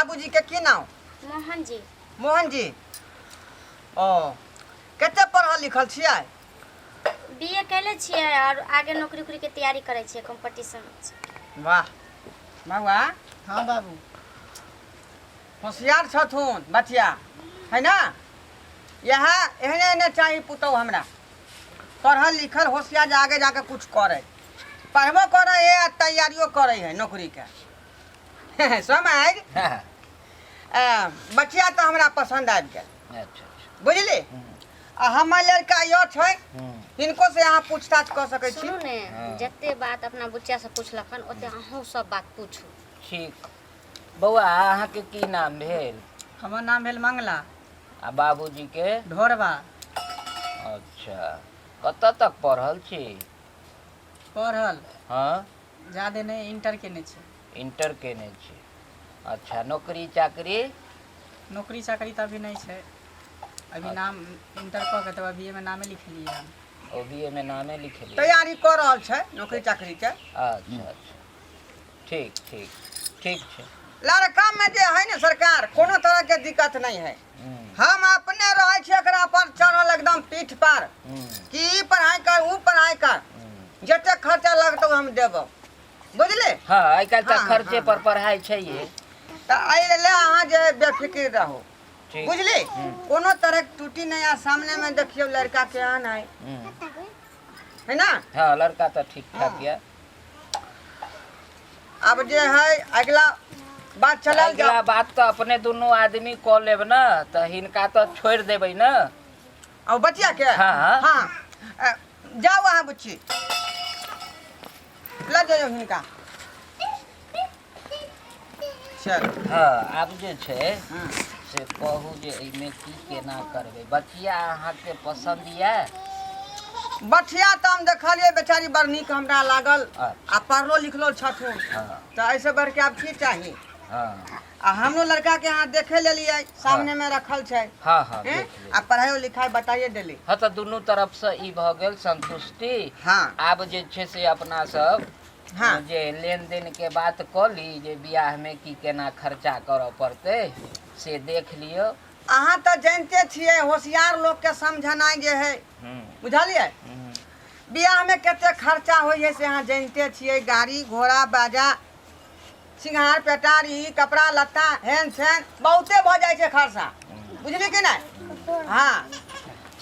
बाबूजी के की नाम? मोहन जी। मोहन जी। ओ कते पढ़ल लिखल छियै? बी ए कैले छियै और आगे नौकरी उकरी के तैयारी करै छियै, कंपटीशन। वाह बउआ। हाँ बाबू। होशियार छथुन बचिया, है ना? इएह एहने एहने चाही पुतहु हमरा, पढ़ल लिखल होशियार, जे आगे जाके कुछ करे, पढ़बो करे है आ तैयारियो करे है नौकरी के। समझ बचिया तऽ हमरा पसन्द आबि गेल। अच्छा अच्छा। बुझली? आ हमर लड़का यो छै, हिनको से अहाँ पूछताछ कऽ सकै छी। सुनू ने, हाँ। जते बात अपना बुच्चा से पूछलखन ओते अहूँ सब बात पूछू। ठीक। बौआ, अहाँके की नाम भेल? हमर नाम भेल मंगला। आ बाबूजी के? ढोरबा। अच्छा, कतऽ तक पढ़ल छी? पढ़ल? हाँ। ज्यादे नहि, इंटर केने छी। इंटर केने छी। अच्छा, नौकरी चाकरी? नौकरी चाकरी तऽ अभी नहि छै। अभी नाम इंटर कऽ के तब अभी एहिमे नामे लिखेलियै हन। ओ बी ए मे नामे लिखेलियै? तैयारी कऽ रहल छै नौकरी चाकरी के। अच्छा अच्छा, ठीक ठीक ठीक छै। लड़का में जे है ने सरकार, कोनो तरह के दिक्कत नहीं है। हम अपने रहे छी एकरा पर चढ़ल एकदम पीठ पर कि ई पढ़ाई कर, ऊ पढ़ाई कर, जते खर्चा लगतौ हम देबौ, बुझले? हाँ, आइ काल्हि तऽ हाँ, खर्चे हाँ। पर पढ़ाइ छै ये। तऽ एहि ले अहाँ जे बेफिक्र रहू। ठीक। बुझली? कोनो तरह के टूटी नहीं। आ सामने में देखियौ लड़का केहन है। है ना? हाँ, लड़का तऽ ठीक ठाक यऽ। अब जे है अगला बात चलल अगिला जाओ। बात तऽ अपने दुनू आदमी कऽ लेब ने, तऽ हिनका तऽ छोड़ि देबै ने। और बचिया के? हाँ। हाँ, जाओ अहाँ बुच्ची, लऽ जाइयौ हिनका, चल। हाँ, आब जे छै से कहू जे एहिमे की केना करबै। बचिया अहाँके पसन्द यऽ? बचिया तऽ हम देखलियै, बेचारी बड़ नीक हमरा लागल। अच्छा। आ पढ़लो लिखलो छथुन। तऽ एहिसँ बढ़िके आब की चाही? आ हमरो लड़का के अहाँ देखे लेलियै, सामने में रखल छै। हाँ हाँ हैं? देख लेलियै। आ पढ़ाइयो लिखाइ बताइए देली। हाँ, तऽ दुनू तरफसँ ई भऽ गेल संतुष्टि। आब जे छै से अपना सब जे लेन देन के बात कऽ ली, जे बियाह में की केना खर्चा करऽ पड़तै से देख लियौ। अहाँ तऽ जानिते छियै, होशियार लोकके समझनाइ जे है, बुझलियै? बियाहमे कते खर्चा होइ है से अहाँ जानिते छियै। गाड़ी घोड़ा, बाजा, सिंघार पेटार, ई कपड़ा लत्ता, हेन छेन, बहुते भऽ जाइ छै खर्चा, बुझली कि नहि? हाँ।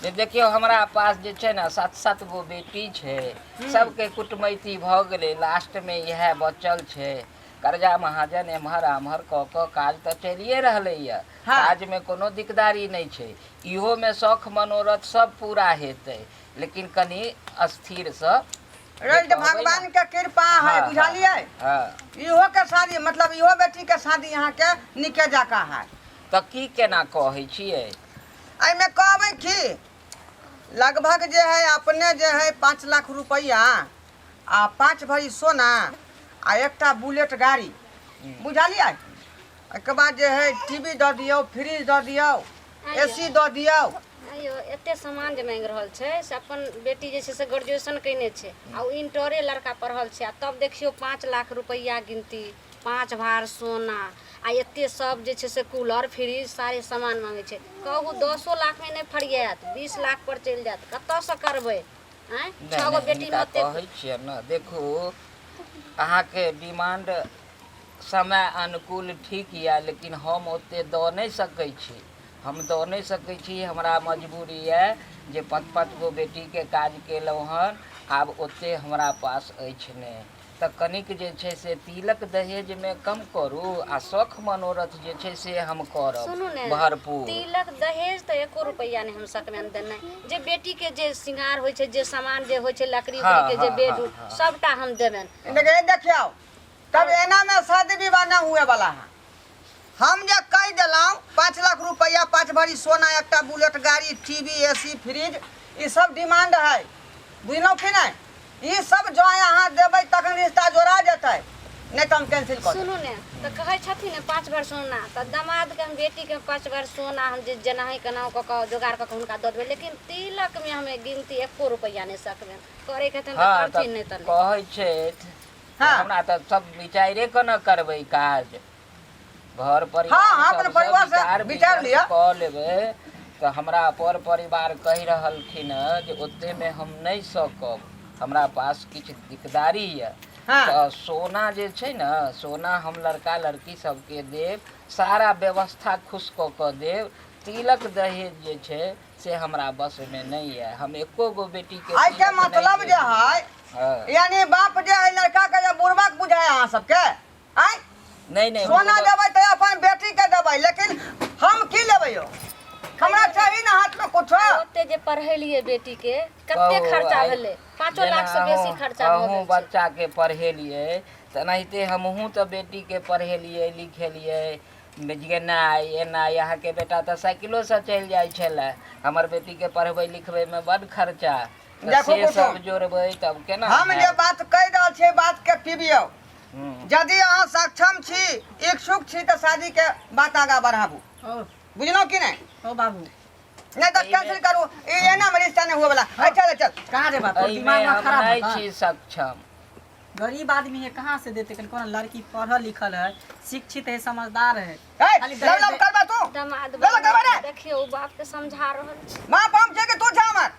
जे देखियौ, हमरा पास जे छै ने सात सात गो बेटी छै, सबके कुटमैती भऽ गेलै, लास्टमे इएह बचल छै। कर्जा महाजन एम्हर आम्हर कऽ कऽ काज तऽ चलिए रहलैए। काजमे कोनो दिकदारी नहि छै, इहोमे शौख मनोरथ सब पूरा हेतै, लेकिन कनि स्थिरसँ रहे जे कहबै ने। भगवान के कृपा है। बुझलियै? हाँ। इहो के शादी, मतलब इहो बेटी के शादी यहाँ के निके जाका है। तऽ की केना कहै छियै? एहिमे कहबै की, लगभग जे है अपने जे है 5 लाख रुपैआ आ 5 भरी सोना आ एकटा बुलेट गाड़ी, बुझलियै? एहिके बाद जे है टीवी दऽ दियौ, फ्रिज दऽ दियौ, एसी दऽ दियौ। आइयो एते सामान जे मांगि रहल छै से अपन बेटी जे छै से ग्रेजुएशन कयने छै आ ओ इंटरे लड़का पढ़ल छै, आ तब देखियौ 5 लाख रुपैआ गिनती, 5 भार सोना आ एते सब जे छै से कूलर, फ्रिज, सारे सामान मांगै छै। कहू, 10 लाखमे नहि फरियात, 20 लाख पर चलि जायत। कतऽसँ करबै आँय? नहि। छओ गो नहि। बेटीमे हिनका ओते कहै छियै ने, देखू, अहाँके डिमांड समय अनुकूल ठीक यऽ, लेकिन हम ओते दऽ नहि सकै छी, हम दऽ नहि सकै छी। हमरा मजबूरी यऽ जे पाँच पाँच गो बेटीके काज केलहुँ हन, आब ओते हमरा पास अछि नहि। तऽ कनिक जे छै से तिलक दहेजमे कम करू आ शौख मनोरथ जे छै से हम करब सुनू ने, भरपूर। तिलक दहेज तऽ एको रुपैआ नहि हम सकबनि देनाइ। जे बेटीके जे श्रृंगार होइ छै, जे सामान जे होइ छै, लकड़ी उकड़ीके जे बेड उड, सबटा हम देबनि। देखिए देखियौ, तब एना में शादी विवाह न हुए वाला है। हम जे कहि देलहुँ, 5 लाख रुपैआ, 5 भरी सोना, एकटा बुलेट गाड़ी, टीवी, एसी, फ्रिज, ई सब डिमांड है, बुझलहुँ कि नहि? ई सब जँ अहाँ देबै तखन रिश्ता जोड़ा जेतै, नहि तऽ हम कैंसिल कऽ देब। सुनू ने, तऽ कहै छथिन ने 5 भर सोना, तऽ दमादके हम, बेटीके 5 भर सोना हम जे जेनाही केनाहु कऽ कऽ जोगाड़ कऽ कऽ हुनका दऽ देबै, लेकिन तिलकमे हम गिनती एको रुपैआ नहि सकबनि करैके हेतनि तऽ करथिन, नहि तऽ नहि। कहै छथि। हमरा तऽ सब विचारे कऽ ने करबै काज। घर परिवार हाँ, अपन सबसँ परिवार से विचार विचार विमर्श लिअ। कऽ लेबै तऽ हमरा पर परिवार कहि रहलखिन हँ जे ओतेमे हम नहि सकब हमरा पास किछु दिकदारी यऽ हाँ। तऽ सोना जे छै ने सोना हम लड़का लड़की सबके देब सारा व्यवस्था खुश कऽ कऽ देब तिलक दहेज जे छै से हमरा बसमे नहि यऽ हम एको गो बेटीके आइ के तिलक नहि मतलब जे देब। है हँ। यानी बाप जे है लड़का के जे बुढ़बक बुझाय अहाँ सबके आइ नहि नहि सोना बुढ़बक- देबै तऽ अपन बेटी के देबै लेकिन हम की लेबै यौ हमरा चाही ने हाथ में कुछो ओते जे पढ़ेलियै बेटी के कते कहू, खर्चा आइ भेलै पाँचो जेना लाख से बेसी अहूँ- खर्चा भऽ अहूँ गेल छै बच्चाके पढ़ेलियै तेनाहिते हमहूँ तऽ बेटीके पढ़ेलियै लिखेलियै गेनाइ एनाइ अहाँके बेटा तऽ साइकिलोसँ चलि जाइ छलै हमर बेटीके पढ़बै लिखबैमे बड्ड खर्चा तऽ देखू से सब कुटुम, जोड़बै तब केना हम जे हैत? बात कहि रहल छियै बात के पीबियौ हूँ। यदि अहाँ सक्षम छी इच्छुक छी तऽ शादी के बात आगाँ बढ़ाबू ओ बुझलहुँ कि नहि ओ बाबू नहि तऽ कैंसिल करू ई एना मे रिश्ता नहि हुए वाला चल चल कहाँ जेबा तोर एहिमे दिमाग हम खराब नहि है छी सक्षम गरीब आदमी है कहाँ से देते कनि कोनो लड़की पढ़ल लिखल है शिक्षित है समझदार है ए खाली लव दहेज लव करबा तू दमाद लव करबा रे देखियौ ओ बाप के समझा रहल छै बाप हम छै कि तू छै हमर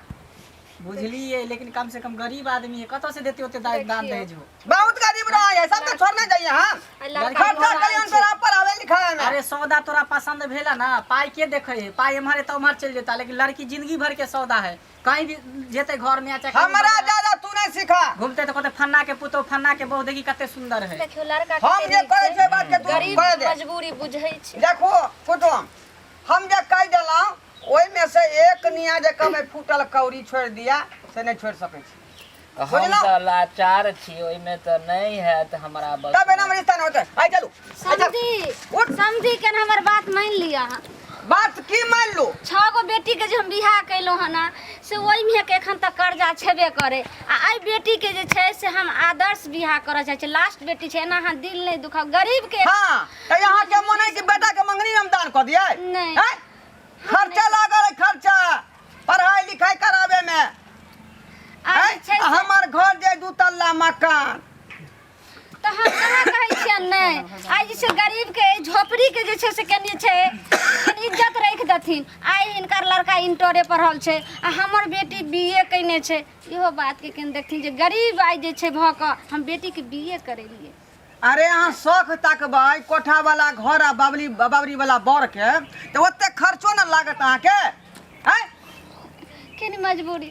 बुझलिए लेकिन कम से कम गरीब आदमी है कतऽ से देते ओते दान दान देखियौ। दहेज हो बहुत गरीब रहे है सबके छोड़ने जाइए हम आ लड़का खर्चा मोबाइल करियन छै। तोरा पढ़ावे लिखावे में अरे सौदा तोरा पसंद भेला ना पाई के देखे है पाई एम्हर है तो उम्हर चल जेता लेकिन लड़की जिंदगी भर के सौदा है कहीं भी जेते घर में आ चाहे कहीं हमरा बाजार- ज्यादा तू नहीं सिखा घूमते तो कहते फन्ना के पुतो फन्ना के बहू देखी कते सुंदर है देखियौ लड़का हम कते जे नीक कहै छै। छै बात के तू गरीब कह दे मजबूरी बुझै छै देखो कुटुम हम जे कहि देलहुँ ओहिमे से एक निया जे कहबै फूटल कौड़ी छोड़ि दिया से नहि छोड़ि सकै छी हम बुझलहुँ? तऽ लाचार छी ओहिमे तऽ नहि हैत हमरा बस तब एना मे रिश्ता नहि होतै आइ चलू आइ चल। समझी उठ। समझी के हमर बात मान लिअ अहाँ बात की मान लू छओ गो बेटीके जे हम बियाह केलहुँ हँ ने से ओहिमे के एखन तक कर्जा छेबे करे आ एहि बेटीके जे छै से हम आदर्श बियाह करऽ चाहै छी लास्ट बेटी छै एना अहाँ दिल नहि दुखाउ गरीबके हाँ तऽ यहाँ के मन है कि बेटा के मंगनी हम दान कऽ दियै नहि। हैं? खर्चा लागल है खर्चा पढ़ाई लिखाई करावे में आ जे हैं? छै से- हमर घर जे दू तल्ला मकान तऽ हम कहाँ कहै छियनि नहि आइ जे छै गरीबके एहि झोपड़ीके जे छै से कनि छै कनि इज्जत राखि देथिन आइ हिनकर लड़का इंटरे पढ़ल छै आ हमर बेटी बी ए कयने छै इहो बातके कनि देखथिन जे गरीब आइ जे छै भऽ कऽ हम बेटीके बी ए करेलियै अरे अहाँ शौख तकबै कोठा वाला घर आ बाबरी बाबरी वाला बर के तऽ ओते खर्चो न लागत अहाँके आँय कनि मजबूरी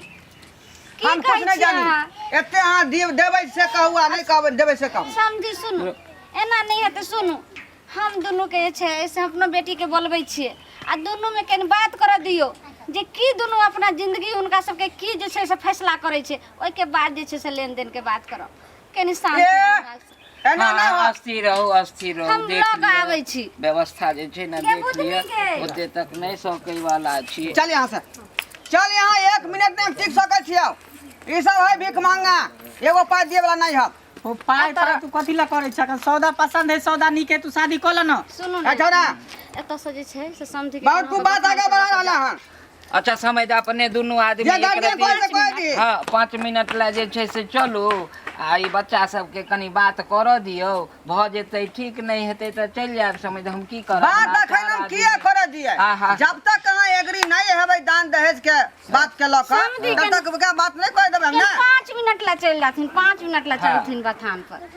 की हम कुछ कहै नहि छियै जानी अहाँ एते अहाँ दिब देबै से कहू आ नहि कहबै देबै से कहू समझी सुनू एना नहि हेतै सुनू हम दुनूके जे छै से अपनो बेटीके बोलबै छियै आ दुनूमे कनि बात करऽ दियौ जे की दुनू अपना जिंदगी हुनका सबके की जे छै से फैसला करै छै ओहिके बाद जे छै से लेनदेनके बात करब कनि शान्ति ए, दिमाग से। एना नहि हाँ, होत अस्थिर रहू अस्थिर रहू हम देख लऽ कऽ लियौ। आबै छी व्यवस्था जे छै ने के देख बुझली लिअ गे? ओते तक नहि सकै वाला छी चल यहाँ से चल यहाँ एक मिनट नहीं हम टिक सकै छियौ ई सब है भीख मांगा एगो पाइ दिए वाला नहीं हब ओ पाइ पाइ तू कथी ला करै छ सौदा पसंद है सौदा नीक है तू शादी कऽ ले न सुनू ए छौड़ा एतऽसँ जे छै से समझी के बहुत तू बात आगे बढ़ा रहला हन अच्छा समय दे अपने दुनू आदमी जे एक गार्जियन रति- कोइ से कोइ दी हँ 5 मिनट लए जे छै से चलू आ ई बच्चा सबके कनि बात करऽ दियौ भऽ जेतै ठीक नहि हेतै तऽ चलि जायब समय हम की करब बात लाचार अखन हम आदमी। किया करऽ दिए आहा। जब तक अहाँ एग्री नहीं हेबै दान दहेज के बात के लऽ कऽ समधी तब के- तक ओकरा बात नहीं कह देबै हम ना 5 मिनट ला चलि जाथिन 5 मिनट ला चलथिन बथान पर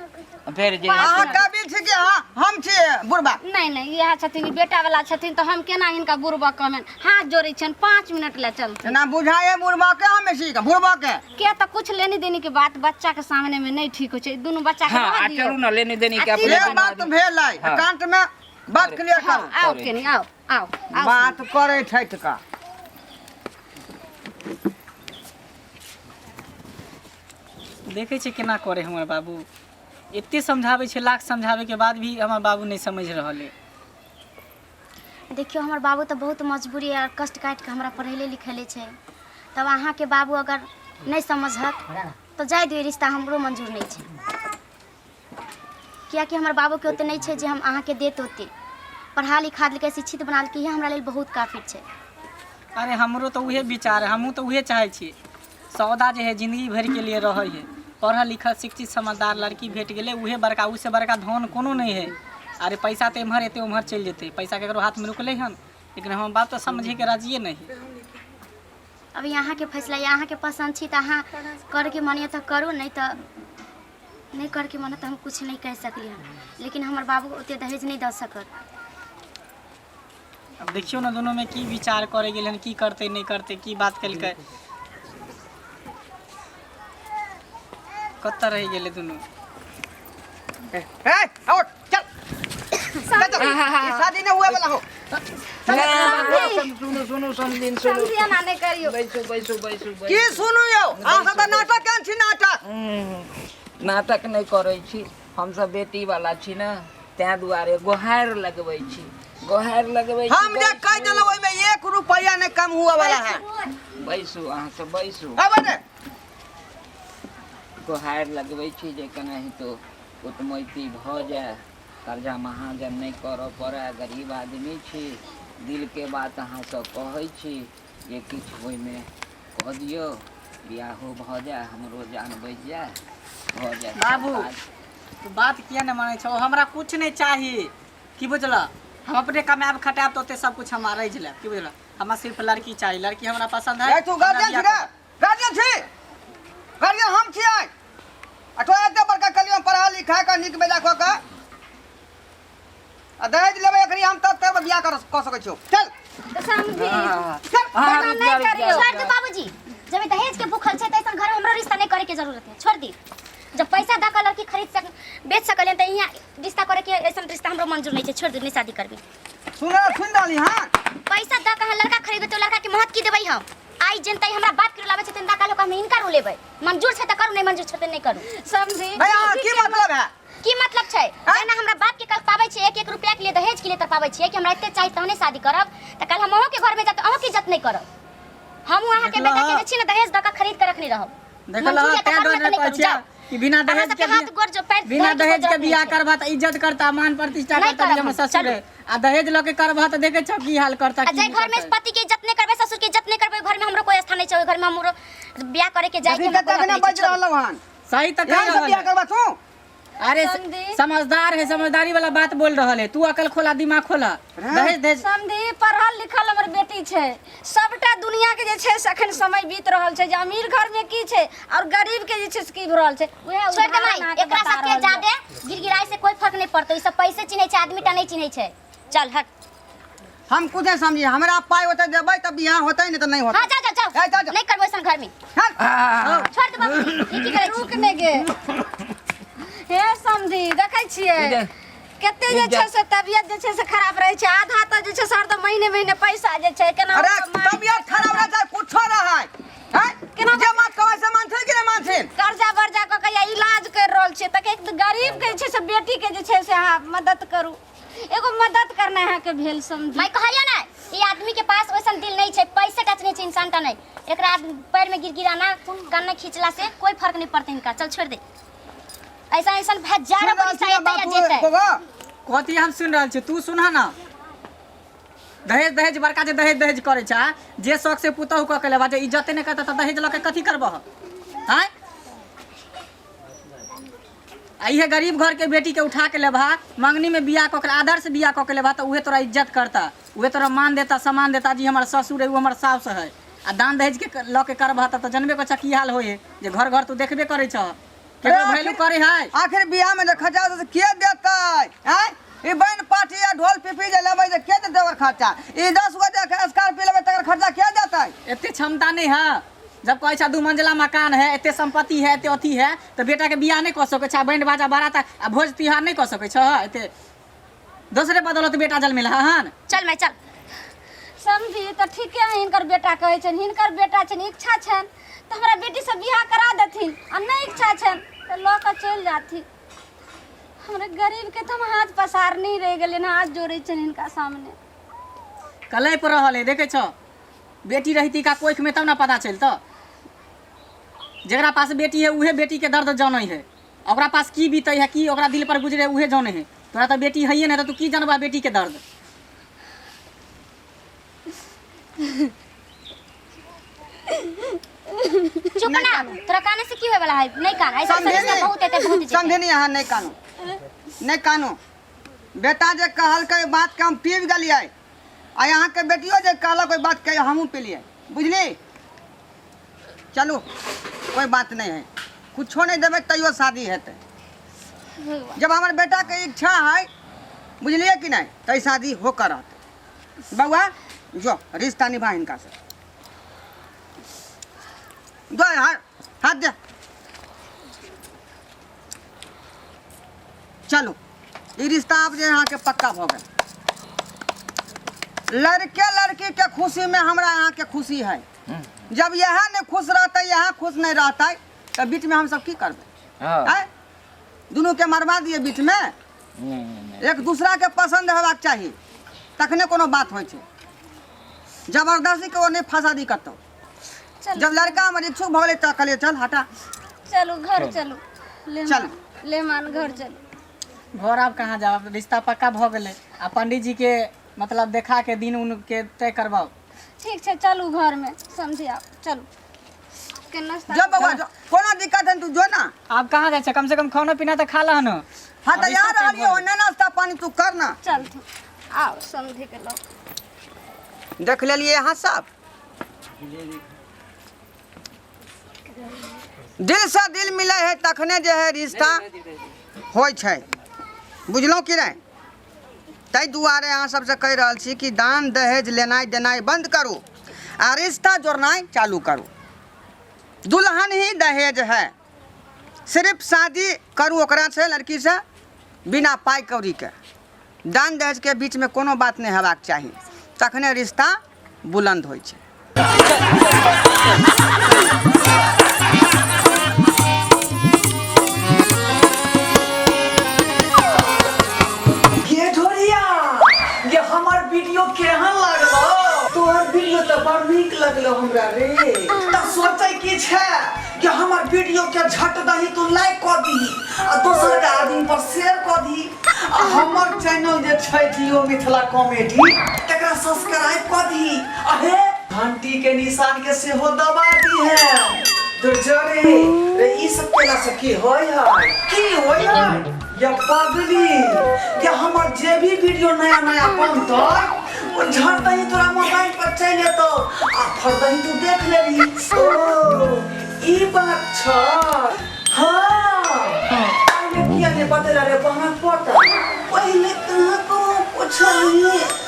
फेर जे अहाँ काबिल छी कि अहाँ हम छी बुढ़बा नहि नहि इएह छथिन ई बेटा वाला छथिन तऽ हम केना हिनका बुढ़बा कहबनि हाथ जोड़ै छियनि 5 मिनट ला चलथिन ना बुझाए बुढ़बा के हम छी के बुढ़बा के किया तऽ कुछ लेनी देनी के बात बच्चा के सामने में नहीं ठीक होइ छै दुनू बच्चा के हँ रहऽ आ दियौ चलू ने लेने देने के आ अपने ये दुनू बात आदमी- भेलै हाँ। एकांत में बात क्लियर हँ, करू आउ केनी आउ आउ आउ बात करै छथि का देखै छै केना करे हमर बाबू एते समझाबै छै लाख समझाबै के बाद भी हमर बाबू नहि समझि रहल है देखियौ हमर बाबू तऽ बहुत मजबूरी आओर कष्ट काटि कऽ हमरा पढ़ेले लिखेले छै तब अहाँके बाबू अगर नहि समझत तऽ जाय दियौ ई रिश्ता हमरो मंजूर नहि छै कियाकि हमर बाबूके ओते नहि छै जे हम अहाँके देत ओते पढ़ा लिखा देलकै शिक्षित बना देलकै इएह हमरा लेल बहुत काफी छै अरे हमरो तऽ उहे विचार है हमहूँ तऽ उहे चाहै छी सौदा जे है जिंदगी भरिके लिए रहै है पढ़ल लिखल शिक्षित समझदार लड़की भेट गेलै उहे बड़का उससे बड़का धन कोनो नहि है अरे पैसा तऽ एम्हर एतै ओम्हर चलि जेतै, पैसा ककरो हाथमे रुकलै हन, लेकिन हमर बाप तऽ समझैके राजिए नहि है। अभी अहाँके फैसला यऽ, अहाँके पसन्द छी तऽ अहाँ करके मन यऽ तऽ करू, नहि तऽ नहि करके मन तऽ हम कुछ नहि कहि सकली हन, लेकिन हमर बाबू ओते दहेज नहि दऽ सकत। अब देखियौ ने दुनूमे की विचार करै गेल हन, की करतै नहि करतै, की बात केलकै, कतऽ रहि गेलै दुनू। ए आओ चल चल, चल। ई शादी नहीं हुए वाला हो। सुनू सुनू समधिन सुनू। समझिए ना, नहि करियौ। बैसू बैसू बैसू की बैसू। सुनू यौ, अहाँ सब तऽ नाटक केहन छी नाटक। नाटक नहि करै छी, हमसब बेटी वाला छी ने, ताहि दुआरे गोहारि लगबै छी, गोहारि लगबै छी। हम जे कहि देलहुँ ओहिमे एक रुपैआ नहि कम हुए वाला है। बैसू अहाँ सब बैसू। अब रे गोहारि लगबै छी जे केनाहितो कुटमैती भऽ जाय, कर्जा महाजन नहि करऽ पड़य, गरीब आदमी छी, दिलके बात अहाँसँ कहै छी जे किछु ओहिमे कऽ दियौ, बियाहो भऽ जाय, हमरो जान बचि जाय, भऽ जाय। बाबू तू बात किया नहि मानै छौ? हमरा कुछ नहि चाही, की बुझलह? हम अपने कमायब खटायब तऽ ओते सब कुछ हम अरैज लेब, की बुझलह? हमरा सिर्फ लड़की चाही, लड़की हमरा पसंद है। ए तू हमरा गार्जियन छी बियाह रे? गार्जियन छी? गार्जियन हम छियै। आ तोरा एते बड़का कलियो पढ़ा लिखा कऽ नीक बेजा कऽ कऽ आ दहेज लेबै अखनी हम, तब तब बियाह कर कऽ सकै छियौ। चल तऽ समझी चल। एना नहि करियौ। छोड़ दू बाबूजी, जब ई दहेज के भूखल छै तऽ ऐसन घर में हमरो रिश्ता नहीं करे के जरूरत है, छोड़ दी। जब पैसा दऽ के लड़की खरीद सक बेच सकल तऽ यहाँ रिश्ता करे के ऐसन रिश्ता हमरो मंजूर नहीं छै, छोड़ दू, नहीं शादी करबी। सुन सुन रहली हाँ? पैसा दऽ के अहाँ लड़का खरीदबै तऽ लड़का के महत्व की देबै हम? आइ जनता हमरा बाप के रुलाबै छै तऽ काल्हि हम हिनका रुलेबै। मंजूर छै तऽ करू, नहीं मंजूर छै तऽ नहीं करू। समझी भैया की मतलब है? की मतलब छै? जेना हमरा बाप के कल पाबै छै एक एक रुपया के लिए, दहेज के लिए तर पाबै छियै कि हमरा एते चाही तहने शादी करब, तऽ कल हम अहूँ के घर में जात अहूँ के इज्जत नहीं करब। हम अहाँ के बेटा के जे छी ने दहेज दऽ के खरीद के रखने रहब। देखल मंजूर या तऽ तें करू, डर नहीं तऽ कहै नहीं करू, छियै जाउ। कि बिना अहाँ दहेज सबके के हाथ गोड़ जो पैर बिना धरके कोइ दहेज के जरूरत नहीं बियाह छै। करबा तऽ इज्जत करता, मान प्रतिष्ठा नहीं करता जे करब हमर हम, ससुर चलू। है, आ दहेज लऽ के करबा तऽ देखै छौ की हाल करता आ की जाहि नहि घर में करता। पति के इज्जत नहीं करबै, ससुर के इज्जत नहीं करबै, ओहि घर में हमरो कोई स्थान नहीं छै, ओहि घर में हमरो बियाह करे के जाय के देखी हमरा कते कोई हक अखने नहीं छै, बजि छोड़ू। रहलहुँ हन। सही तऽ कहि यहाँ से रहल बियाह है। करबा तू? अरे समधी। समझदार है, समझदारी वाला बात बोल रहल है। तू अकल खोला, दिमाग खोला। दहेज दहेज समधी पढ़ल लिखल हमर बेटी छै, सबटा दुनिया के जे छै से अखन समय बीत रहल छै जे अमीर घर में की छै और गरीब के जे छै से की भऽ रहल छै, उएह छोड़ दे उदाहरण माई, अहाँके एकरा बता सबके रहल यऽ। जादे गिड़गिड़ाई से कोई फर्क नहीं पड़तो, ई सब पैसे चिन्है छै, आदमी टा नहीं चिन्है छै। चल हट। हम कुछ नहीं समझी, हमरा पाई होते देबै तऽ बियाह होतै, नहीं तऽ नहीं होतै। हाँ जाओ जाओ जाओ। ए, जाओ, जाओ। नहीं करबो ऐसन घर में। चल। छोड़ दे बाबूजी, ई की करै छी? रुक ने गे हे समधी, देखै छियै इधर। कते जे छै से तबियत जे छै से खराब रहै छै, आधा तऽ जे छै से हरदम महीने महीने पैसा जे छै केना अरे कमाइ- तबियत खराब रहै छै कुछो रहै हैं? केना जे बात कहबै से मानथिन कि नहि मानथिन? कर्जा वर्जा कऽ के या इलाज करि रहल छियै तऽ एक गरीब के जे छै से बेटी के जे छै से अहाँ मदद करू, एगो मदद करनाइ अहाँके भेल समझी। मैं कहलियो ना, ई आदमी के पास वैसन दिल नहीं छै, पैसे टच नहीं छै, इंसान टा नहीं। एकरा आदमी पैर में गिड़गिड़ाना कान खींचला से कोई फर्क नहीं पड़ता इनका। चल छोड़ दे, ऐसा ऐसा हजारों सुन रहल पैसा छी एतै या बापू जेतै। बौआ? कथी हम सुनि रहल छी? तू सुनह ना, दहेज दहेज बड़का जे दहेज दहेज करै छै, जे शौक से पुतहु कऽ के लेबा, जे इज्जते नहि करता तऽ दहेज लऽ के कथी करबह आँय? आ इहे गरीब घर के बेटी के उठा के लेबहा, मंगनी में बियाह कऽ के, आदर्श बियाह कऽ के लेबहा, तऽ उहे तोरा इज्जत करता, उहे तोरा मान देता, सम्मान देता जी हमर ससुर है, उ हमर साउस है। आ दान दहेज के लऽ के करबहा तब तऽ जनबे करै छह की हाल होइ है, जे घर घर तू देखबे करै छह, केकरो वैल्यू करे है। आखिर बियाह में जे खर्चा होतै से के देतै आँय? ई बैन पार्टी या ढोल पिपी जे लेबै से के देतै ओकर खर्चा? ई 10 गो जे स्कॉर्पियो लेबै तकर खर्चा के देतै? एते क्षमता नहीं है, जब कहै छह 2 मंजिला मकान है, एते संपत्ति है, एते अथी है, तऽ बेटा के बियाह नहीं कऽ सकै छह, बैंड बाजा बारात आ भोज तिहार नहीं कऽ सकै छह? एते दोसरे बदौलत बेटा जन्मेला हन। चल मैं चल। समझी तऽ ठीके है, हिनकर बेटा कहै छनि, हिनकर बेटा छनि, इच्छा छनि तऽ हमरा बेटीसँ बियाह करा देथिन आ नहि इच्छा छनि तऽ लऽ कऽ चलि जाथिन। हमरा गरीबके तऽ हम हाथ पसारने रहि गेलियनि, हाथ जोड़ै छनि हिनका सामने। कलैप रहल है, देखै छह? बेटी रहिती का कोख में तब ना पता चलतऽ। जकरा पास बेटी है उहे बेटी के दर्द जानै है, ओकरा पास की बीतै है, की ओकरा दिल पर गुजरे उहे जानै है। तोरा तऽ बेटी है नहीं तऽ तू की जानबा बेटी के दर्द? चुप ना, तोरा काने से की होय वाला है? नहीं कान ऐसा समझे रिश्ता नहीं। बहुत एते बहुत जेतै। समझे नहीं, अहाँ नहीं कानू, नहीं कानू, बेटा जे कहलकै ओहि बातके हम पीब गेलियै आ अहाँके बेटियो जे कहलक ओहि बातके हमहूँ पीलियै बुझली। चलू कोइ बात नहि है, कुछो नहि देबै तैयो शादी हेतै। जब हमर बेटाके इच्छा है बुझलियै कि नहि तऽ शादी होकर रहतै। बौआ जो रिश्ता निभा हिनका से, दो हाथ हाथ दे। चलू ई रिश्ता आब जे अहाँके पक्का भऽ गेल। लड़के लड़की के खुशी में हमरा अहाँके खुशी है। जब यह नहीं खुश रहते, यह खुश नहीं रहते, तो बीच में हम सब की करबै? हाँ। आँय? दुनू के मरवा दिए बीच में? नहीं, नहीं, नहीं। एक दूसरा के पसंद हेबाक चाही तखने कोनो बात होइ छै। जबरदस्ती के ओ नहीं फंसा दी कतौ। चलू। जब लड़का हमर इच्छुक भऽ गेलै तऽ कहलियै चल हटा। चलू घर चलू। ले चल। मान, ले मान घर चलू। घर आब कहाँ जाब, आब रिश्ता पक्का भऽ गेलै। आ पंडित जी के मतलब देखा के दिन उन के तय करवाओ। ठीक छै चलू घर में समझी आब चलू। के नाश्ता जो बौआ जो, कोनो दिक्कत है तू जो ना। आब कहाँ जाइ छै, कम से कम खाना पीना तऽ खा लह न। हाँ तऽ अभी यहाँ सब टाइम रहलियै भऽ ओन्ने नाश्ता पानी तू कर ना। चल तू आओ समझी के लो। देख लेलियै अहाँ सब, दिल से दिल मिले है तखने जे है रिश्ता होइ छै, बुझलहुँ कि नहि? ताहि दुआरे अहाँ सबसँ कहि रहल छी कि दान दहेज लेनाइ देनाइ बंद करू आ रिश्ता जोड़नाइ चालू करू। दुल्हन ही दहेज है, सिर्फ शादी करू ओकरा से लड़की से बिना पाइ कौड़ी के। दान दहेज के बीच में कोनो बात नहीं हेबाक चाही, तखने रिश्ता बुलंद होइ छै। गे ढोरिया, गे हमर वीडियो केहन लागलो? तोहर वीडियो तऽ बड़ नीक लगलो हमरा रे। तऽ सोचै की छै कि हमर वीडियो के झट दही तू लाइक कऽ दीही आ दोसर के आदमी पर शेयर कऽ दीही आ हमर चैनल जे छै जियो मिथिला कॉमेडी तकरा सब्सक्राइब कऽ दीही आ हे घंटी के निशान के सेहो दबा दीहे। दुर्जरे रे ई सब केला से की होय है, की होय है या पगली या हमर जे भी वीडियो नया नया बनतै ओ झट दही तोरा मोबाइल पर चलि एतौ आ फट दही तू देख लेबही। ओ ई बात छ। हाँ पहिले किया नहीं बतेला रे बहना पता, पहिले कहाँ को पूछलही।